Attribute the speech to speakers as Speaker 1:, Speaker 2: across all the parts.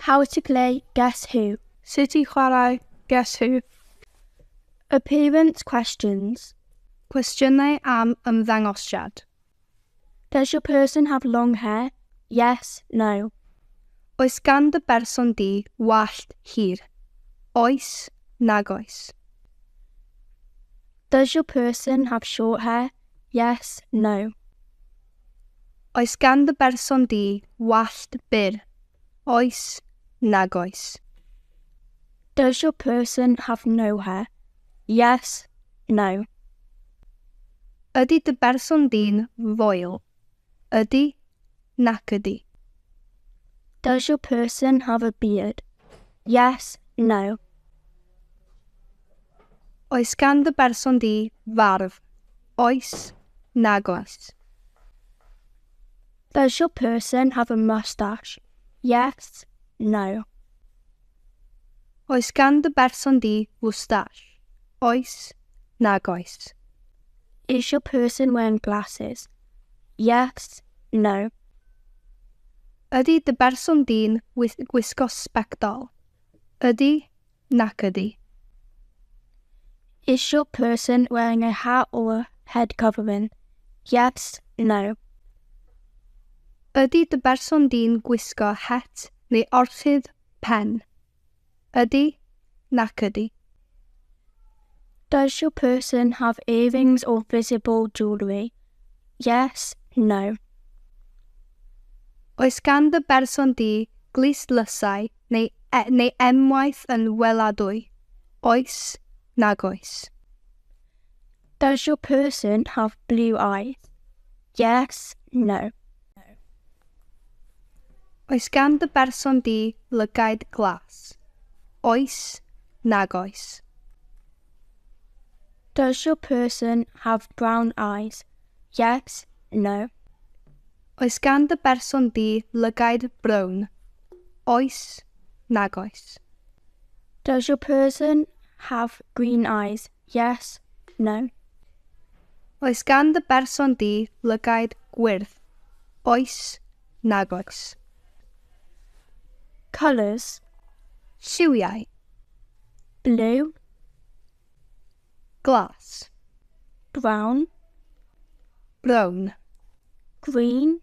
Speaker 1: How to play Guess Who.
Speaker 2: Sut i chwarae Guess Who.
Speaker 1: Appearance questions.
Speaker 2: Cwestiynau am ymddangosiad.
Speaker 1: Does your person have long hair? Yes, no.
Speaker 2: Oes gan dy berson di wallt hir? Oes, nag oes.
Speaker 1: Does your person have short hair? Yes, no.
Speaker 2: Oes gan dy berson di wallt byr? Oes, nag oes.
Speaker 1: Does your person have no hair? Yes, no.
Speaker 2: Ydy dy berson di'n foel? Ydy, nac ydy.
Speaker 1: Does your person have a beard? Yes, no.
Speaker 2: Oes gan dy berson di farf? Oes, nag oes.
Speaker 1: Does your person have a mustache? Yes, no.
Speaker 2: Oes gan dy berson di fwstash? Oes, nag oes.
Speaker 1: Is your person wearing glasses? Yes, no.
Speaker 2: Ydy dy berson di'n gwisgo sbectol? Ydy, nac ydy.
Speaker 1: Is your person wearing a hat or a head covering? Yes, no.
Speaker 2: Ydy dy berson di'n gwisgo het neu orchudd pen? Ydy, nac ydy.
Speaker 1: Does your person have earrings or visible jewellery? Yes, no.
Speaker 2: Oes gan dy berson di glustdlysau neu emwaith yn weladwy? Oes, nag oes.
Speaker 1: Does your person have blue eyes? Yes, no.
Speaker 2: Oes gan dy berson di lygaid glas? Oes, nag oes.
Speaker 1: Does your person have brown eyes? Yes, no.
Speaker 2: Oes gan dy berson di lygaid brown? Oes, nag oes.
Speaker 1: Does your person have green eyes? Yes, no.
Speaker 2: Oes gan dy berson di lygaid gwyrdd? Oes, nag oes.
Speaker 1: Colours.
Speaker 2: Lliwiau.
Speaker 1: Blue.
Speaker 2: Glas.
Speaker 1: Brown.
Speaker 2: Brown.
Speaker 1: Green.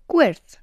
Speaker 2: Gwyrdd.